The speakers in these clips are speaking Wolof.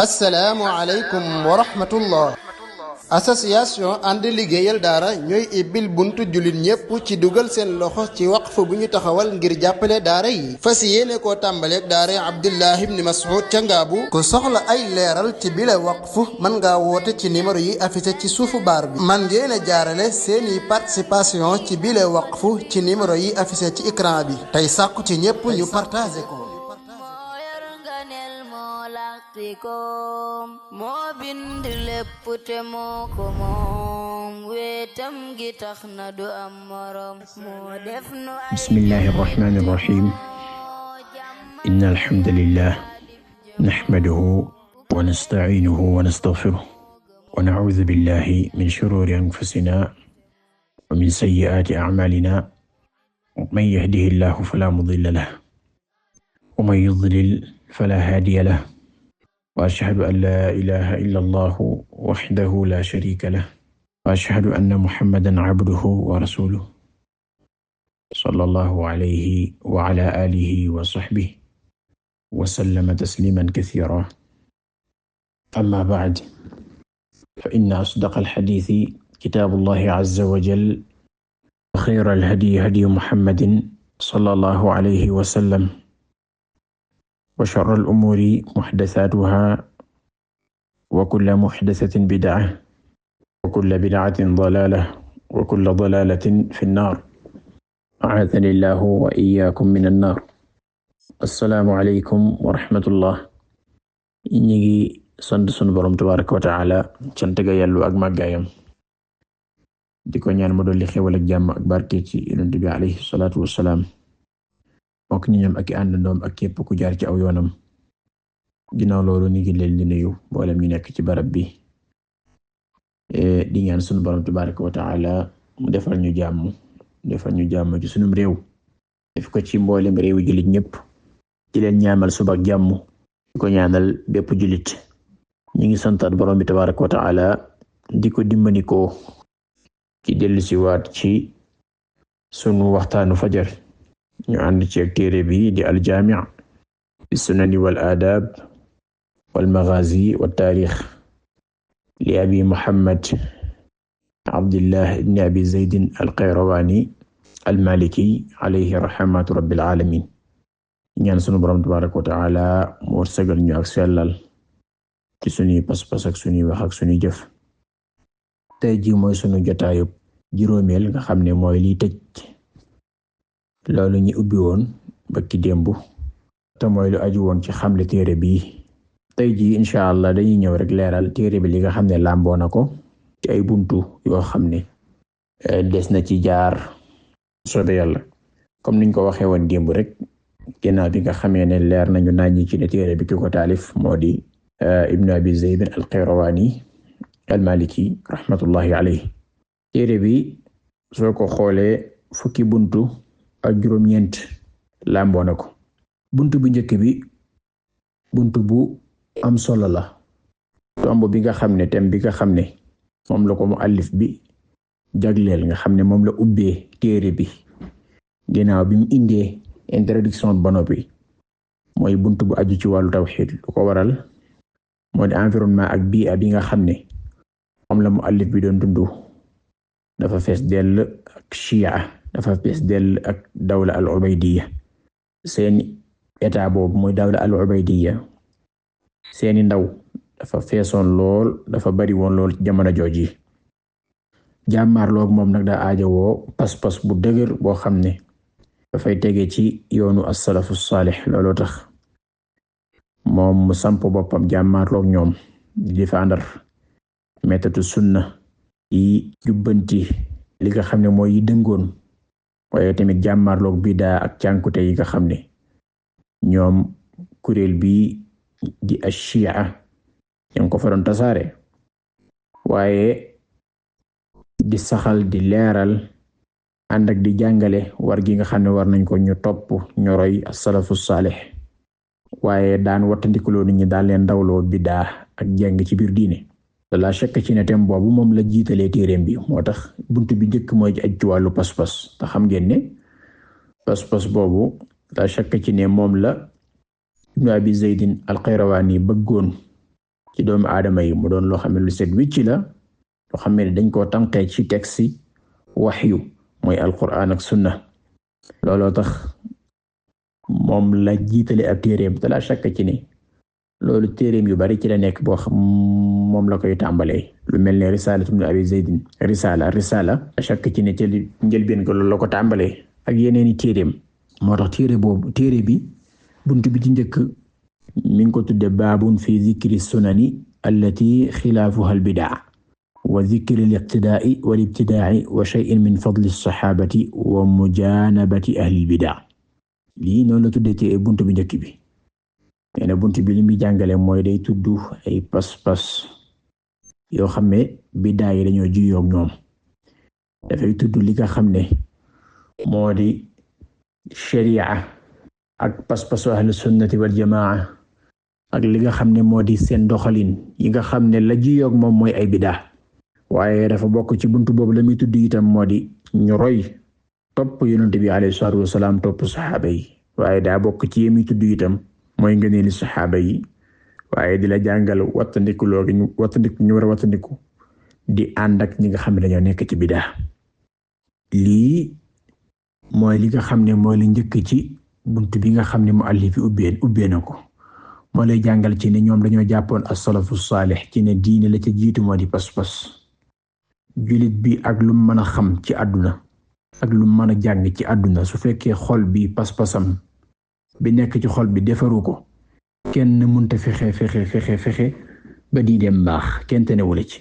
assalaamu aleykum wa rahmatullah. association ànd liggéeyal daara ñooy ibbil buntu jullit ñépp ci dugal seen loxo ci waqf bu ñu taxawal ngir jàppale daara yi fas yéene koo tàmbaleeg daara Abdullah ibn Mas'ud ca Ngaabu. ku soxla ay leeral ci bile waqf mën ngaa woote ci numéro yi affiché ci suufu baar bi. man ngeen a jaarale seeni participation ci bile waqf ci numéro yi affiché ci écran bi tey sàkku ci ñépp ñu partagé ko. moo bind lépp te moo ko moom wetam gi tax na du am morom moo def nu bismillahi irrahmani irrahim inna alhamdulillah nahmaduhu wa nasta'inuhu wa nastaghfiruh wa na'udhu billahi min shururi anfusina wa min sayyi'ati a'malina man yahdihillahu fala mudilla lahu wa man yudlil fala hadiya lahu wa ashhadu an laa ilaaha illa allahu wahdahu laa shariika lahu wa ashhadu anna muhammadan abduhu wa rasuluhu sallallahu alayhi wa ala aalihi wa sahbihi wa sallama tasliiman kasiiran amma ba'd fa inna asdaqal hadiisi kitaabullahi azza wa jalla wa xayral hadyi hadyu muhammadin sallallahu alayhi wa sallam wa sharral umuuri muhdasaatuhaa wa kulla muhdasatin bid'a wa kulla bid'atin dalaala wa kulla dalaalatin fi nnaar a'aadani llaahu wa iyyaakum mina nnaar. Assalaamu aleykum wa rahmatullah. ñi ngi sant sunu Boroom tabaaraka wa ta'aala cant ga yàlla ak màggaayam di ko ñaan mu dolli xéewal ak jàmm ak barke ci Yonent bi alayhi salaatu wa salaam mook ñi ñoom ak i àndandoom ak képp ku jaar ci aw yoonam. ginnaaw loolu ñu ngi leen di nuyu mboolem ñu nekk ci barab bi di ñaan sunu Boroom tabaaraka wa ta'ala mu defal ñu jàmm ci sunum réew def ko ci mboolem réew yi jullit ñépp di leen ñaamal suba ak jàmm di ko ñaanal bépp jullit. ñu ngi santaat Boroom bi tabaaraka wa ta'ala di ko dimbanikoo ci dellusiwaat ci sunu waxtaanu fajar ñu ànd ci ak téere bi di aljaami' fi sunani wal aadaab wal maghaazi wat taarix li abi muhammad abdillah ibn abi zaydin alqayrawaani almaliki alayhi rahmatu rabbil aalamiin. ñaan sunu Boroom tabaaraka wa ta'aala mu wërsëgal ñu ak sellal ci sunuy pas-pas ak sunuy wax ak sunuy jëf. tey ji mooy sunu jotaayub juróomeel nga xam ne mooy liy tëj loolu ñu ubbi woon bakki démb te mooy lu aju woon ci xamle téere bi. tey jii incha allah dañuy ñëw rek leeral téere bi li nga xam ne làmboo na ko ci ay buntu yoo xam ne des na ci jaar sobe yàlla comme niñ ko waxee woon démb rek ginnaaw bi nga xamee ne leer nañu naññi ci ne téere bi ki ko taalif moo di ibnu abi zayd al-qayrawaani al-maliki rahmatullahi alayhi. téere bi soo ko xoolee fukki buntu ak juróom-ñeent làmboo na ko. buntu bu njëkk bi buntu bu am solo la tomb bi nga xam ne thème bi nga xam ne moom la ko muallif bi jagleel nga xam ne moom la ubbee téere bi ginnaaw bi mu indee introduction ba noppi mooy buntu bu aju ci wàllu tawhid. lu ko waral moo di environnement ak bii bi nga xam ne moom la muallif bi doon dund dafa fees dell ak Shia, dafa fees dell ak dawla al ubaydiyya. seeni état boobu mooy dawla al ubaydiyya seeni ndaw dafa feesoon lool, dafa bari woon lool ci jamono jooji. jàmmaarloog moom nag daa aajowoo pas-pas bu dëgër boo xam ne dafay tege ci yoonu as-salafu saalih. looloo tax moom mu samp boppam jàmmaarloog ñoom di défendre méthode sunna yi jubbanti li nga xam ne mooy yi dëngoon, waaye tamit jàmmaarloog bidaa ak cànkute yi nga xam ne ñoom kuréel bi di ash-Shia ñoo ko fa doon tasaare. waaye di saxal di leeral ànd ak di jàngale war gi nga xam ne war nañ ko ñu topp ñoroy as-salafu saalih, waaye daan wattandikuloo nit ñi daan leen dawloo bidaa ak jàng ci biir diine. la shakk ci ne thème boobu moom la jiitalee téereem bi. moo tax buntu bi njëkk mooy ci aju ci wàllu pas-pas te xam ngeen ne pas-pas boobu la shakk ci ne moom la ibnu abi zaydin al-qayrawaani bëggoon ci doomu aadama yi mu doon loo xam ne lu set wicc la loo xam ne dañ koo tànqee ci texte waxyu mooy alquran ak sunna looloo tax moom la jiitale ab téereem te la shakka ci ne loolu téereem yu bari ci la nekk boo xam moom la koy tàmbalee lu mel ne risalatu ibn abi zaydin risala la shakka ci ne ci njëlbeen ko loolu la ko tàmbalee ak yeneeni téereem moo tax téere bi buntu bi ci njëkk mi ngi ko tudde baabun fi zikri sunani allati xilaafuha al bidaa wa zikri al iqtidaa'i wal ibtidaa'i wa shay'in min fadli as-sahabati wa mujanabati ahli al bidaa lii noonu la tudde ci buntu bi njëkk bi nee na buntu bi li muy jàngale mooy day tudd ay pas-pas yoo xam ne bidaa yi dañoo juyoo ak ñoom dafay tudd li nga xam ne moo di sharia ak pas-pasu ahlu sunnati wal jamaa ak li nga xam ne moo di seen doxalin yi nga xam ne la juyoo ak moom mooy ay bidaa waaye dafa bokk ci buntu boobu la muy tudd itam moo di ñu roy topp yonent bi alayhi salaatu wasalaam topp saxaaba yi waaye daa bokk ci yemi tudd itam mooy ngëneeli saxaaba yi waaye di la jàngal wattandiku ñu war a wattandiku di ànd ak ñi nga xam ne dañoo nekk ci bidaa lii mooy li nga xam ne mooy li njëkk ci buntu bi nga xam ne muallif ubbee na ko moo lay jàngal ci ne ñoom dañoo jàppoon as-salafu saalih ci ne diine la ca jiitu moo di pas-pas julit bi ak lu mën a xam ci àdduna ak lu mën a jàng ci àdduna su fekkee xol bi pas-pasam bi nekk ci xol bi defaru ko kenn mënta fexe ba diineem baax kenn tenewula ci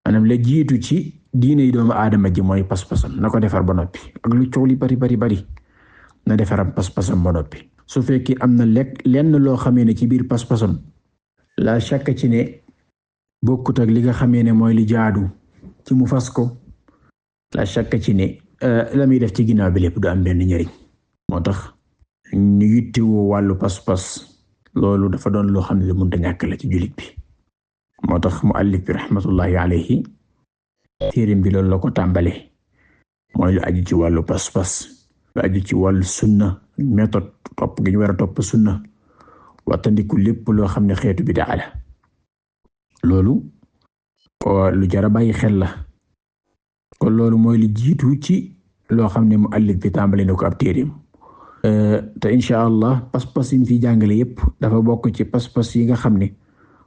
maanaam la jiitu ci diine yi doomu aadama ji mooy pas-pasam na ko defar ba noppi ak lu coow li bari na defaram pas-pasam ba noppi su fekkee am na lenn loo xamee ne ci biir pas-pasam la shakka ci ne bokkut ak li nga xamee ne mooy li jaadu ci mu fas ko la shakka ci ne la muy def ci ginnaaw bi lépp du am benn njariñ moo tax ñu yittewoo wàllu pas-pas loolu dafa doon loo xam ne lu mënta ñàkk la ci jullit bi moo tax muallif bi rahmatullahi alayhi téereem bi loolu la ko tàmbale mooy lu aju ci wàllu pas-pas lu aju ci wàllu sunna méthode topp gi ñu war a topp sunna wattandiku lépp loo xam ne xeetu bidaa la loolu lu jar a bàyyi xel la kon loolu mooy li jiitu ci loo xam ne muallif bi tàmbale na ko ab téereem te incha allah pas-pas yi mu fi jàngale yépp dafa bokk ci pas-pas yi nga xam ne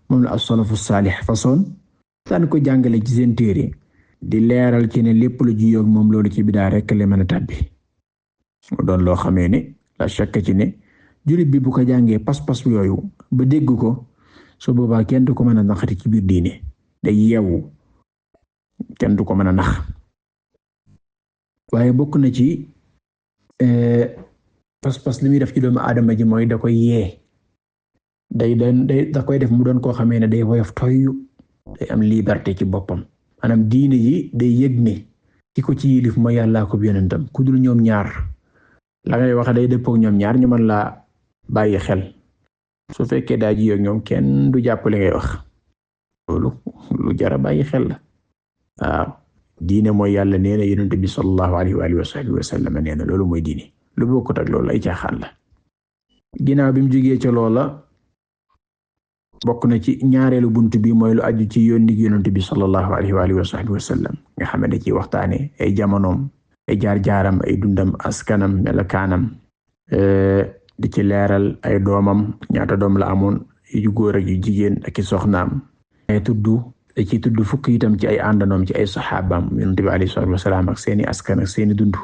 moom la as-salafu saalih façon daan ko jàngale ci seen téere di leeral ci ne lépp lu juyoo ak moom loolu ci bidaa rek la mën a tàbbi mu doon loo xamee ne la shakka ci ne jullit bi bu ko jàngee pas-pas yooyu ba dégg ko su boobaa kenn du ko mën a naxati ci biir diine day yeewu kenn du ko mën a nax waaye bokk na ci pas-pas li muy def ci doomu aadama ji mooy da koy yee da koy def mu doon koo xamee ne day woyof toyyu day am liberté ci boppam maanaam diine ji day yëg ne ki ko ci yilif mooy Yàlla ko yonentam ku dul ñoom ñaar la ngay wax day dëppoo ak ñoom ñaar ñu mën laa bàyyi xel su fekkee daa ji ak ñoom kenn du jàpp li ngay wax loolu lu jara bàyyi xel la waaw diine mooy Yàlla nee na yonent bi sallallahu alayhi wa alihi wa sahbihi wa sallam nee na loolu mooy diine lu bokkut ak loolu ay caaxaan la ginnaaw bi mu jógee ca loola bokk na ci ñaareelu buntu bi mooy lu aju ci yónni yonent bi sallallahu alayhi wa alihi wa sahbihi wa sallam nga xam ne ci waxtaane ay jamonoom ay jaar-jaaram ay dundam askanam melakaanam di ci leeral ay doomam ñaata doom la amoon yu góor ak yu jigéen ak i soxnaam ay ci tudd fukk itam ci ay àndanoom ci ay saxaabaam yonent bi alayhi salaatu wa salaam ak seeni askan ak seeni dund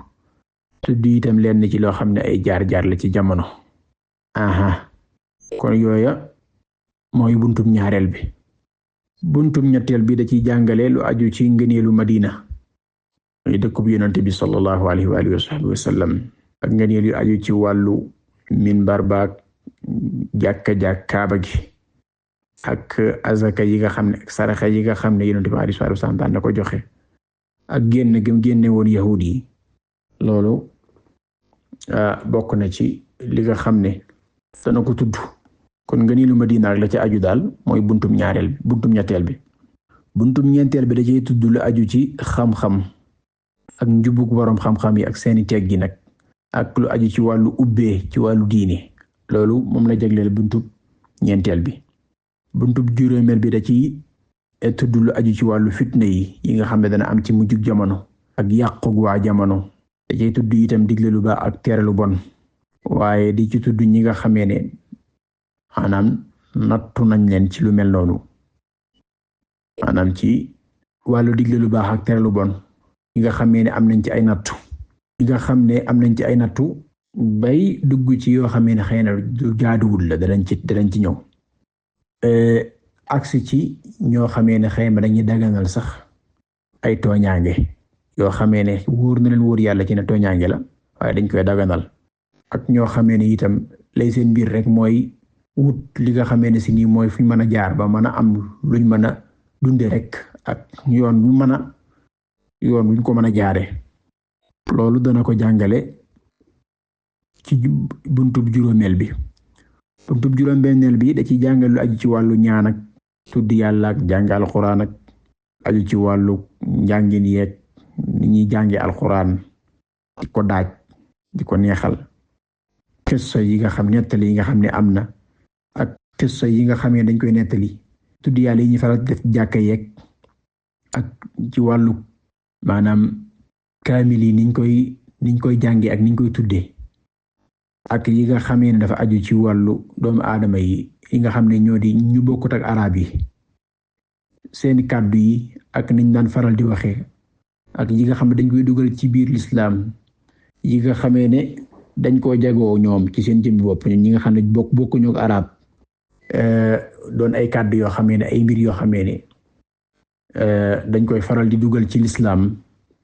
tudd itam lenn ci loo xam ne ay jaar-jaar la ci jamono kon yooya mooy buntum ñaareel bi buntum ñetteel bi da ciy jàngale lu aju ci ngëneelu Madina muy dëkkub yonent bi sallallahu alayhi wa alihi wa sahbihi wa sallam ak ngëneel yu aju ci wàllu minbar baak jàkka kaaba gi ak azaka yi nga xam ne ak saraxa yi nga xam ne yonent bi alayhi salaatu wa salaam daan na ko joxe ak génne woon yahudi yi loolu bokk na ci li nga xam ne dana ko tudd kon ngëneelu Madina ak la ca aju daal mooy buntum ñetteel bi buntum ñeenteel bi da cay tudd lu aju ci xam-xam ak njubug borom xam-xam yi ak seeni teggi nag ak lu aju ci wàllu ubbee ci wàllu diine loolu moom la jagleel buntum ñeenteel bi buntub juróomeel bi da ci tudd lu aju ci wàllu fitna yi nga xam ne dana am ci mujjug jamono ak yàqug waa jamono da ciy tudd itam digle lu baax ak tere lu bon waaye di ci tudd ñi nga xamee ne maanaam nattu nañ leen ci lu mel noonu maanaam ci wàllu digle lu baax ak tere lu bon ñi nga xamee ne am nañ ci ay nattu ñi nga xam ne am nañ ci ay nattu bay dugg ci yoo xamee ne xëy na du jaaduwul la danañ ci ñëw aksi ci ñoo xamee ne xëy na dañuy daganal sax ay tooñaange yoo xamee ne wóor na leen wóor yàlla ci ne tooñaange la waaye dañ koy daganal ak ñoo xamee ne itam lay seen mbir rek mooy wut li nga xamee ne si nii mooy fuñ mën a jaar ba mën a am luñ mën a dunde rek ak yoon wuñ ko mën a jaare loolu dana ko jàngale ci buntub juróomeel bi. buntub juróom-benneel bi da ci jàngal lu aju ci wàllu ñaan ak tudd yàlla ak jàng alxuraan ak aju ci wàllu njàngin yeeg ni ñuy jànge alxuraan di ko daaj di ko neexal xissa yi nga xam nettali yi nga xam ne am na ak xissa yi nga xam ne dañ koy nettali tudd yàlla yi ñu faral def jàkka yeeg ak ci wàllu maanaam kaamil yi niñ koy jànge ak niñ koy tuddee ak yi nga xamee ne dafa aju ci wàllu doomu aadama yi nga xam ne ñoo di ñu bokkut ak arab yi seeni kàddu yi ak niñ daan faral di waxee ak yi nga xam ne dañ koy dugal ci biir lislaam yi nga xamee ne dañ koo jagoo ñoom ci seen jëmmi bopp ñi nga xam ne bokkuñu ak arab doon ay kàddu yoo xamee ne ay mbir yoo xamee ne dañ koy faral di dugal ci lislaam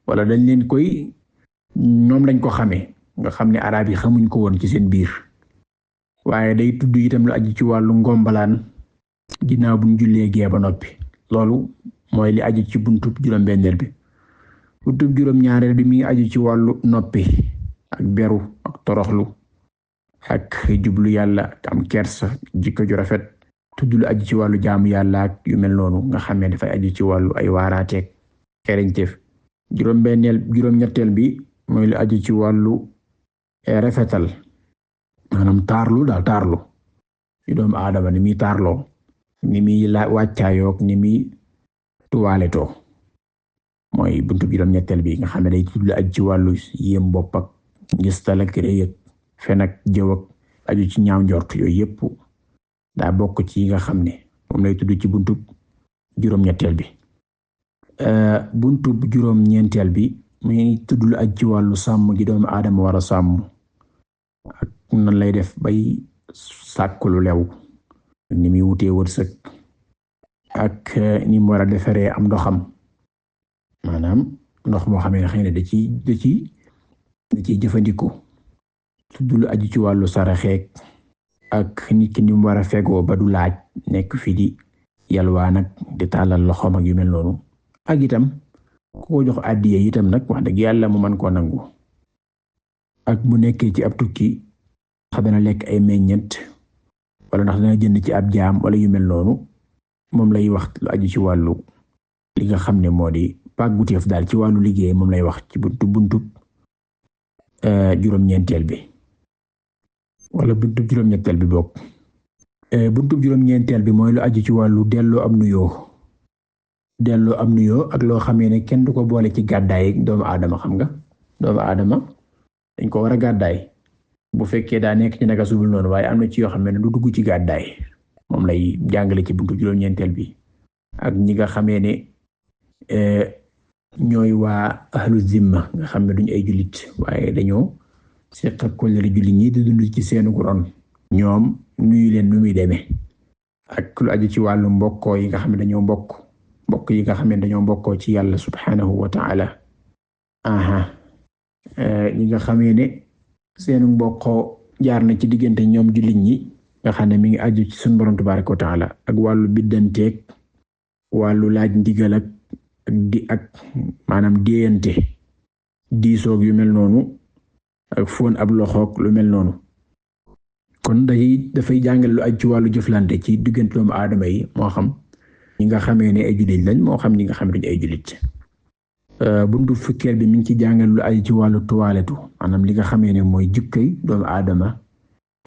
wala dañ leen koy ñoom lañ ko xamee nga xam ne arab yi xamuñ ko woon ci seen biir waaye day tudd itam lu aju ci wàllu ngombalaan ginnaaw buñ jullee gee ba noppi loolu mooy li aju ci buntub juróom-benneel bi. buntub juróom-ñaareel bi mi ngi aju ci wàllu noppi ak beru ak toroxlu ak jublu yàlla ak am kersa jikko ju rafet tudd lu aju ci wàllu jaamu yàlla ak yu mel noonu nga xam ne dafay aju ci wàllu ay waaraateeg xereñteef. juróom-ñetteel bi mooy lu aju ci wàllu rafetal maanaam taarlu ci doomu aadama ni muy taarloo ni muy wàccaayook ni muy tuwaletoo mooy buntu juróom-ñetteel bi nga xam ne day tudd lu aju ci wàllu yéem bopp ak ngistal ak rëy ak fen ak jëw ak aju ci ñaaw njort yooyu yépp daa bokk ci yi nga xam ne moom lay tudd ci buntu juróom-ñetteel bi. buntu juróom-ñeenteel bi muy tudd lu aju ci wàllu sàmm gi doomu aadama war a sàmm ak nan lay def bay sàkk lu lew ni muy wutee wërsëg ak ni mu war a defaree am ndoxam maanaam ndox moo xam ne xëy na da ciy jëfandikoo tudd lu aju ci wàllu saraxeek ak nit ki ni mu war a fegoo ba du laaj nekk fi di yalwaa nag di tàllal loxoom ak yu mel noonu ak itam ku ko jox addiya itam nag wax dëgg yàlla mu mën koo nangu ak mu nekkee ci ab tukki xam dana lekk ay meññeent wala ndax dana jënd ci ab jaam wala yu mel noonu moom lay wax lu aju ci wàllu li nga xam ne moo di pàgguteef daal ci wàllu liggéey moom lay wax ci buntu juróom-ñeenteel bi wala buntu juróom-ñetteel bi bokk buntu juróom-ñeenteel bi mooy lu aju ci wàllu delloo am nuyoo ak loo xamee ne kenn du ko boole ci gàddaay doomu aadama. xam nga doomu aadama dañ ko war a gàddaay bu fekkee daa nekk ci naka subul noonu waaye am na ci yoo xam ne du dugg ci gàddaay moom lay jàngale ci buntu juróom-ñeenteel bi ak ñi nga xamee ne ñooy waa ahlu zimma nga xam ne duñ ay jullit waaye dañoo seq ak kóllëre jullit ñi di dund ci seenu ron ñoom nuyu leen nu muy demee ak lu aju ci wàllu mbokkoo yi nga xam ne dañoo mbokk yi nga xam ne dañoo mbokkoo ci yàlla subhanahu wa ta'ala ñi nga xamee ne seenu mbokkoo jaar na ci diggante ñoom jullit ñi nga xam ne mi ngi aju ci sunu borom tabaraka wa ta'ala ak wàllu biddanteeg wàllu laaj ndigal ak maanaam déeyante diisoog yu mel noonu ak foon ab loxoog lu mel noonu kon dafay jàngal lu aju ci wàllu jëflante ci diggante doomu aadama yi moo xam ñi nga xamee ne ay jullit lañ moo xam ñi nga xam ne duñu ay jullit. buntu fukkeel bi mi ngi ci jàngal lu aju ci wàllu tuwaaletu maanaam li nga xamee ne mooy jukkay doomu aadama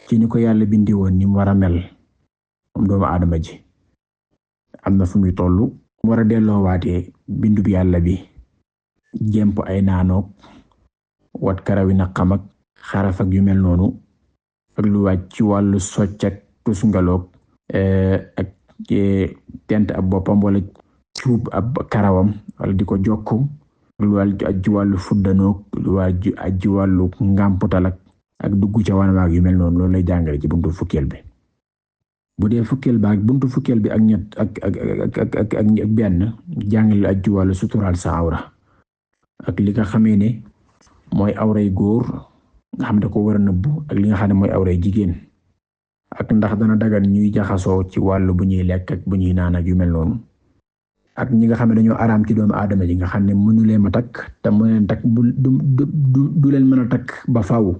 ci ni ko yàlla bindi woon ni mu war a mel moom doomu aadama ji am na fu muy tollu mu war a delloowaatee bindub yàlla bi jemp ay naanoog wat karawi naqam ak xaraf ak yu mel noonu ak lu wàcc ci wàllu socc ak tusngaloog ak tent ab boppam wala cuub ab karawam wala di ko jokku lu wàllu ci wàllu fuddanoog lu wàllu ci wàllu ngàmputal ak dugg ca wan waag yu mel noonu loolu lay jàngale ci buntu fukkeel bi. bu dee fukkeel ba ak buntu fukkeel bi ak ñett ak benn jàngale ak ci wàllu suturaal sa awra ak li nga xamee ne mooy awray góor nga xam ne ko war a nëbbu ak li nga xam ne mooy awray jigéen ak ndax dana dagan ñuy jaxasoo ci wàllu bu ñuy lekk ak bu ñuy naan ak yu mel noonu ak ñi nga xam ne dañoo araam ci doomu aadama ji nga xam ne mënu leen ma takk te mu leen takk du leen mën a takk ba faaw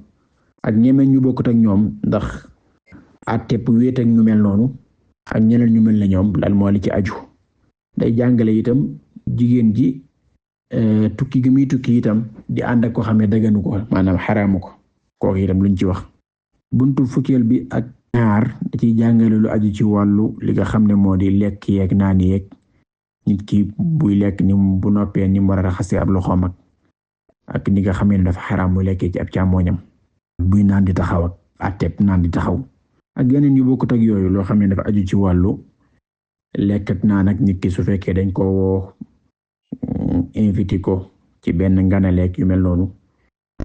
ak ñemeen ñu bokkut ak ñoom ndax àtteeb wéet ak ñu mel noonu ak ñeneen ñu mel ne ñoom lan moo li ci aju day jàngale itam jigéen ji tukki gi muy tukki itam di ànd ak ko xam ne daganu ko maanaam xaraamu ko kooku itam luñ ci wax. buntu fukkeel bi ak ñaar da ciy jàngale lu aju ci wàllu li nga xam ne moo di lekk yeeg naan yeeg nit ki buy lekk ni bu noppee ni mu war a raxasee ab loxoom ak ni nga xam ne dafa xaraam mu lekkee ci ab càmmoñam buy naan di taxaw ak àtteeb naan di taxaw ak yeneen yu bokkut ak yooyu loo xam ne dafa aju ci wàllu lekk ak naan ak nit ki su fekkee dañ ko woo invité ko ci benn nganaleeg yu mel noonu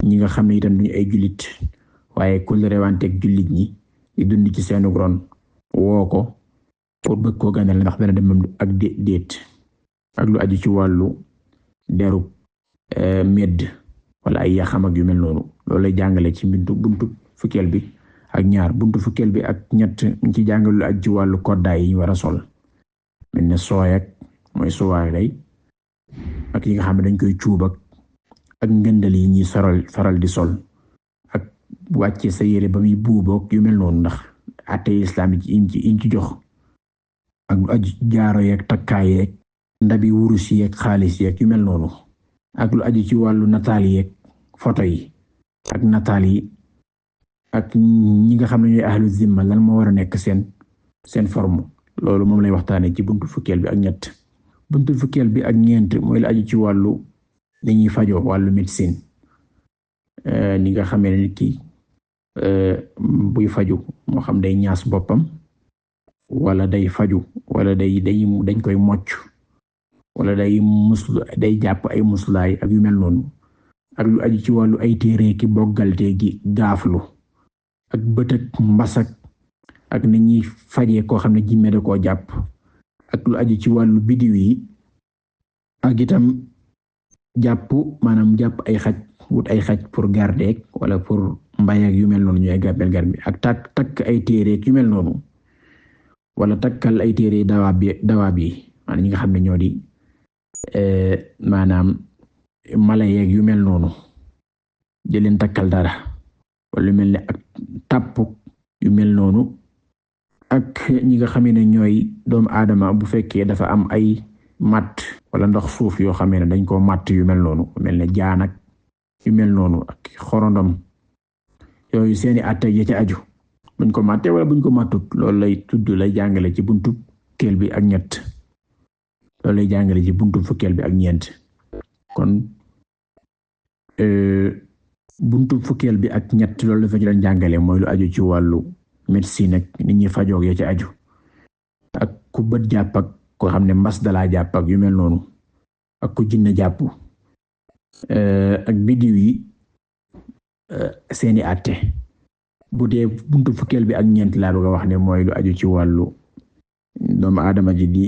ñi nga xam ne itam duñu ay jullit waaye ku rewanteeg jullit ñi di dund ci seenu ron woo ko pour bëgg koo ganale ndax dana dem ak déet ak lu aju ci wàllu deru medd wala ay yaxam ak yu mel noonu loolu lay jàngale ci buntu fukkeel bi ak ñaar buntu fukkeel bi ak ñett ñu ci jàngale lu aju ci wàllu koddaay yi ñu war a sol mel ne sooy ak mooy suwaay day ak yi nga xam ne dañ koy cuub ak ngëndal yi ñuy faral di sol ak wàcce sa yére ba muy buuboog yu mel noonu ndax àtte islam yi ci jox ak lu aju jaaro yeeg takkaay yeeg ndabi wurus yeeg xaalis yeeg yu mel noonu ak lu aju ci wàllu nataal yeeg photo yi ak nataal yi ak ñi nga xam ne ñooy ahlu zimma lan moo war a nekk seen forme loolu moom lay waxtaane ci buntu fukkeel bi ak ñett. buntu fukkeel bi ak ñeent mooy la aju ci wàllu li ñuy fajoo wàllu médecine ni nga xamee ne nit ki buy faju moo xam day ñaas boppam wala day faju wala dañ koy mocc wala day jàpp ay muslaay ak yu mel noonu ak lu aju ci wàllu ay téere ki boggalte gi gaaflu ak bët ak mbasak ak ni ñuy fajee koo xam ne jimme da koo jàpp ak lu aju ci wàllu bidiw yi ak itam maanaam jàpp ay xaj wut ay xaj pour garder wala pour mbay ak yu mel noonu ñooy gàbbel gar bi ak takk ay téere yu mel noonu wala takkal ay téere dawaab yi maanaam ñi nga xam ne ñoo di maanaam mala yeeg yu mel noonu di leen takkal dara wala lu mel ne ak tàpp yu mel noonu ak ñi nga xam ne ñooy doomu aadama bu fekkee dafa am ay matt wala ndox suuf yoo xam ne dañ koo matt yu mel noonu mel ne jaan ak yu mel noonu ak xorondom yooyu seeni àtte ya ca aju buñ ko mattee wala buñ ko mattut loolu lay tudd lay jàngale ci buntu fukkeel bi ak ñett loolu lay jàngale ci buntu fukkeel bi ak ñeent kon buntu fukkeel bi ak ñett loolu la fa ñu jàngale mooy lu aju ci wàllu médecine ak nit ñi fajoog ya ca aju ak ku bët jàpp ak ko xam ne mbas dalaa jàpp ak yu mel noonu ak ku jinne jàpp ak bidiw yi seeni àtte bu dee buntu fukkeel bi ak ñeent laa bëgg a wax ne mooy lu aju ci wàllu doomu aadama ji di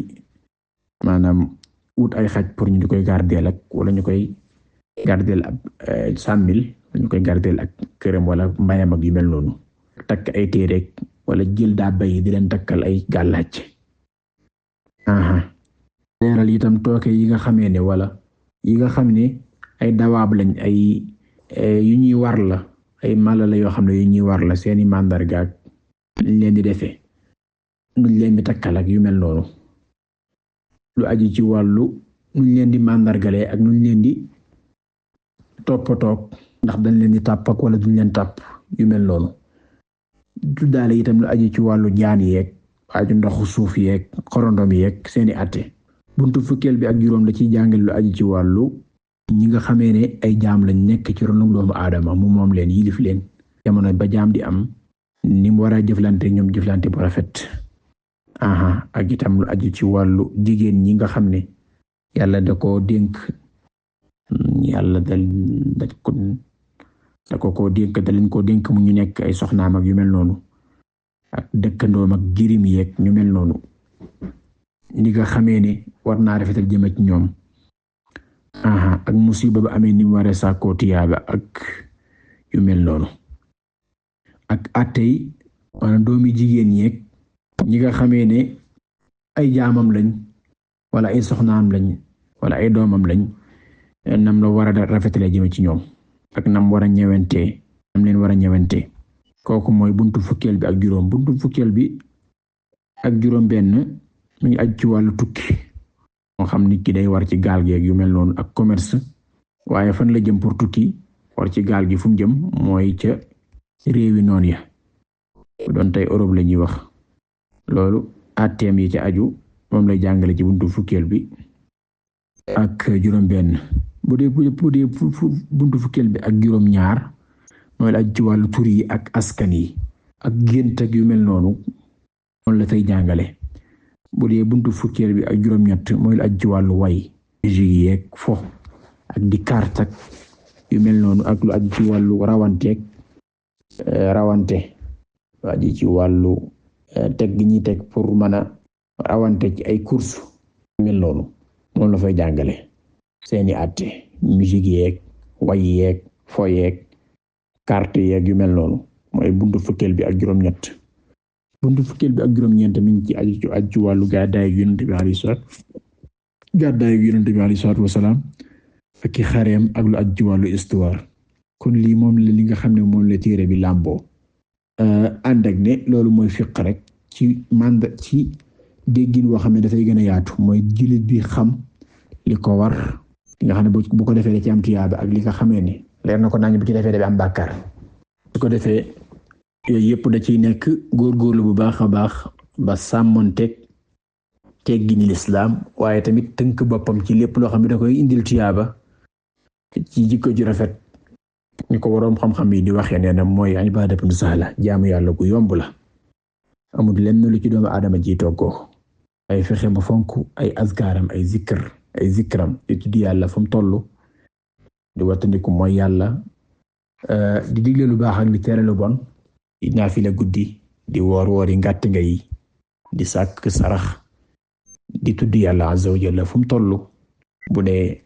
maanaam wut ay xaj pour ñu di koy gardeel ak wala ñu koy gardeel ab sàmmil ñu koy gardeel ak këram wala mbayam ak yu mel noonu takk ay téere wala jël daa bay di leen takkal ay gàllaaj leeral itam tooke yi nga xamee ne wala yi nga xam ne ay dawaab lañ ay yu ñuy war la ay mala la yoo xam ne yu ñuy war la seeni màndarga ak luñ leen di defee nuñ leen di takkal ak yu mel noonu lu aju ci wàllu nuñ leen di màndargalee ak nuñ leen di toppatoog ndax dañ leen di tàpp ak wala duñ leen tàpp yu mel noonu tuddaale itam lu aju ci wàllu jaan yeeg aju ndoxu suuf yeeg xorondom yeeg seeni atte. Buntu fukkeel bi ak juróom la ciy jàngal lu aju ci wàllu ñi nga xamee ne ay jaam lañ nekk ci ronu doomu aadama mu moom leen yilif leen jamono ba jaam di am ni mu war a jëflante ñoom jëflante bu rafet. Ak itam lu aju ci wàllu jigéen ñi nga xam ne yàlla da koo dénk yàlla da leen koo dénk mu ñu nekk ay soxnaam ak yu mel noonu ak dëkkandoom ak jirim yeeg ñu mel noonu ni nga xamee ne war naa rafetal jëme ci ñoom. Ak musiba ba amee ni mu waree sàkkoo tiyaaba ak yu mel noonu ak attey maanaam doomi jigéen yeeg ñi nga xamee ne ay jaamam lañ wala ay soxnaam lañ wala ay doomam lañ nam la war a rafetale jëme ci ñoom ak nam war a ñëwantee nam leen war a ñëwantee. Kooku mooy buntu fukkeel bi ak juróom. Buntu fukkeel bi ak juróom benn mu ngi aju ci wàllu tukki moo xam nit ki day war ci gaal gi ak yu mel noonu ak commerce waaye fan la jëm pour tukki war ci gaal gi fu mu jëm mooy ca réewi noonu ya bu doon tey Europe la ñuy wax loolu atteem yi ca aju moom lay jàngale ci buntu fukkeel bi ak juróom benn. bu dee buntu fukkeel bi ak juróom ñaar mooy la aju ci wàllu tur yi ak askan yi ak gént ak yu mel noonu moom la fay jàngale. bu dee buntu fukkeel bi ak juróom ñett mooy la aju ci wàllu way musique yeeg fo ak di carte ak yu mel noonu ak lu aju ci wàllu rawante lu aju ci wàllu teg gi ñuy teg pour mën a rawante ci ay course yu mel noonu moom la fay jàngale. Seeni atte musique yeeg way yeeg fo yeeg carte yeeg yu mel noonu mooy buntu fukkeel bi ak juróom ñett. Buntu fukkeel bi ak juróom ñeent mi ngi ci aju ci wàllu gàddaay Yonent bi alayhi salaatu wasalaam ak i xareem ak lu aju ci wàllu histoire. Kon lii moom la li nga xam ne moom la téere bi làmboo ànd ak ne loolu mooy fiq rek ci déggin woo xam ne dafay gën a yaatu mooy jullit bi xam li ko war li nga xam ne bu ko defee da ci am tiyaaba ak li nga xamee ne leer na ko nañ bu ci defee da am bàkkaar su ko defee yooyu yëpp da ciy nekk góorgóorlu bu baax a baax ba sàmmonteeg teggini lislaam waaye tamit tënk boppam ci lépp loo xam ne da koy indil tiyaaba ci jikko ju rafet ni ko waroom xam-xam yi di waxee nee na mooy ibadatun sahla jaamu yàlla gu yomb la amul lenn lu ci doomu aadama ji toggoo ay fexe ba fonk ay azkaaram ay zikram di tudd yàlla fu mu toll di wattandiku mooy yàlla di digle lu baax ak di tere lu bon di naafila guddi di woori ngàtt nga yi di sàkk sarax di tudd yàlla azza wa jalla fu mu toll bu dee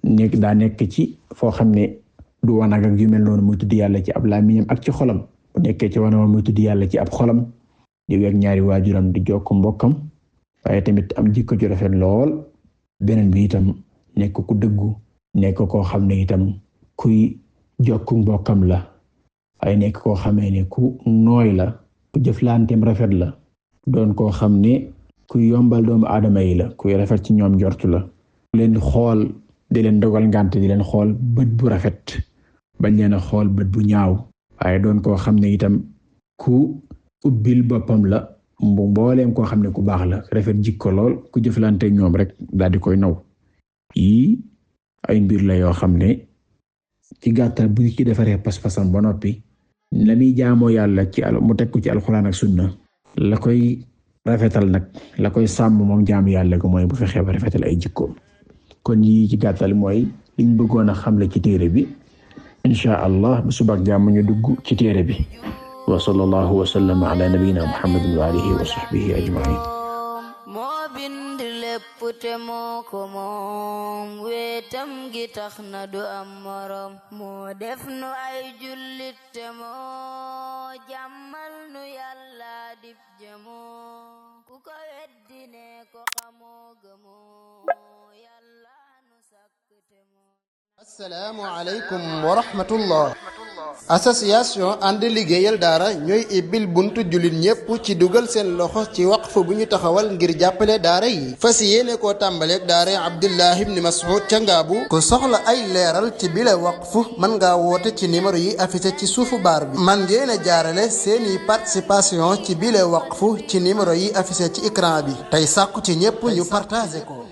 nekk ci foo xam ne du wanag ak yu mel noonu muy tudd yàlla ci ab làmmiñam ak ci xolam bu nekkee ci wanag muy tudd yàlla ci ab xolam di weg ñaari waajuram di jokk mbokkam waaye tamit am jikko ju rafet lool beneen bi itam nekk ku dëggu nekk koo xam ne itam kuy jokku mbokkam la waaye nekk koo xamee ne ku nooy la ku jëflanteem rafet la doon koo xam ne kuy yombal doomu aadama yi la kuy rafet ci ñoom njortu la leen xool di leen dogal ngànt di leen xool bët bu rafet bañ leen a xool bët bu ñaaw waaye doon koo xam ne itam ku ubbil boppam la mbooleem koo xam ne ku baax la rafet jikko lool ku jëflante ñoom rek daal di koy naw yii ay mbir la yoo xam ne ci gàttal bu ci defaree pas-pasam ba noppi la muy jaamoo yàlla mu teg ko ci alxuraan ak sunna la koy rafetal nag la koy sàmm moom jaamu yàlla ko mooy bu fexee ba rafetal ay jikkoom kon yii ci gàttal mooy liñ bëggoon a xamle ci téere bi insha allah bu subak jàmm ñu dugg ci téere bi wa sallallahu wa sallama ala nabiyyina muhammadin wa alihi wa sahbihi ajma'in moo bind lépp te moo ko moom wetam gi tax na du am morom moo def nu ay jullit te moo jàmmal nu yàlla dib jëmoo ku ko weddi ne ko xamoo gëmoo yàlla nu sàkk te moo assalaamu aleykum wa rahmatullah association ànd liggéeyal daara ñooy ibbil buntu jullit ñépp ci dugal seen loxo ci waqf bu ñu taxawal ngir jàppale daara yi fas yéene koo tàmbaleeg daara Abdullah ibn Mas'ud ca Ngaabu ku soxla ay leeral ci bile waqf mën ngaa woote ci numéro yi affiché ci suufu baar bi man ngeen a jaarale seeni participation ci bile waqf ci numéro yi affiché ci écran bi tey sàkku ci ñépp ñu partagé ko